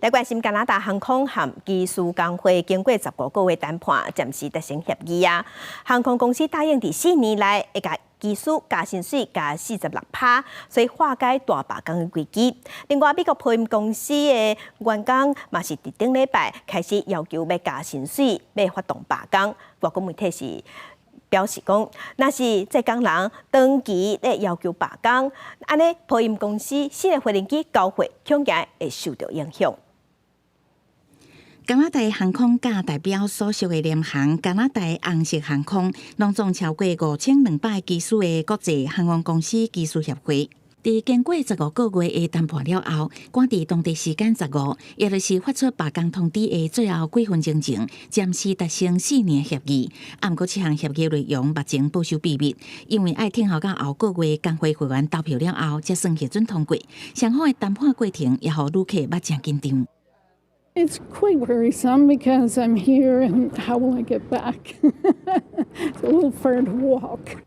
來關心加拿大航空和機師工會經過15個月談判，暫時達成協議啊。航空公司答應佇4年內會共機師加薪水加46趴，所以化解大罷工的危機。另外，美國波音公司的員工嘛是佇頂禮拜開始要求欲加薪水，欲發動罷工。外國媒體是表示講，若是這工人長期咧要求罷工，按呢波音公司新的飛行機交貨恐驚會受著影響。加拿大航空界代表所屬的聯航加拿大紅色航空，攏總超過5200機師的國際航空公司機師協會，佇經過十五個月的談判了後，趕佇當地時間15，也就是發出罷工通知的最後幾分鐘前，暫時達成四年協議。啊，毋過這項協議內容目前保守秘密，因為愛等候到後個月工會會員投票了後，才算核准通過。雙方的談判過程也予旅客捌誠緊張。 It's quite worrisome because I'm here and how will I get back? It's a little far to walk.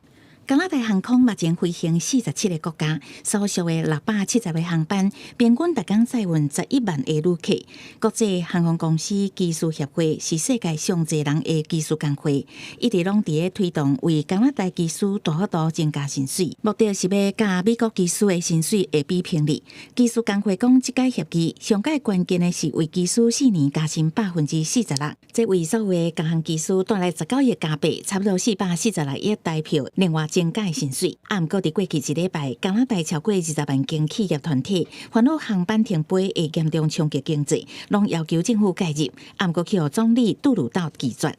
加拿大航空目前飛行47個國家，所屬的670個航班，平均逐工載運11萬個旅客。國際航空公司機師協會是世界上濟人的機師工會，一直攏佇咧推動為加拿大機師大幅度增加薪水，目的是欲佮美國機師的薪水會比平日。機師工會講，這個協議上蓋關鍵的是為機師四年加薪46%，這為所有的各項機師帶來19億加幣，差不多446億台票。另外，增加薪水。啊，毋過佇過去一禮拜，加拿大超過20萬間企業團體煩惱航班停飛會嚴重衝擊經濟，攏要求政府介入。啊，毋過去予總理杜魯道拒絕。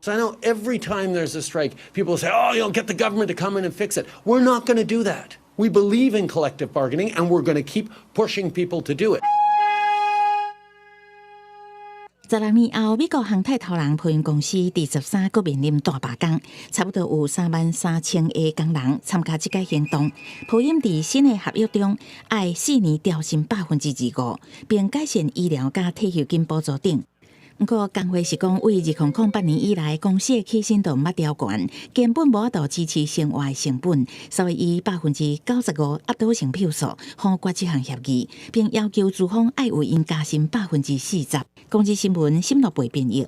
So I know every time there's a strike, people say, "Oh, you'll get the government to come in and fix it." We're not going to do that. We believe in collective bargaining, and we're going to keep pushing people to do it. 16年後，美國航太頭人波音公司佇13閣面臨大罷工，差不多有33,000個工人參加這個行動。波音佇新的合約中，愛四年調薪25%，並改善醫療佮退休金補助等。毋過工會是講，為2008年以來，公司的起薪都毋捌調懸，根本無法度支持生活的成本，所以以95%壓倒性票數否決這項協議，並要求資方愛為𪜶加薪40%。公視新聞沈樂貝編譯。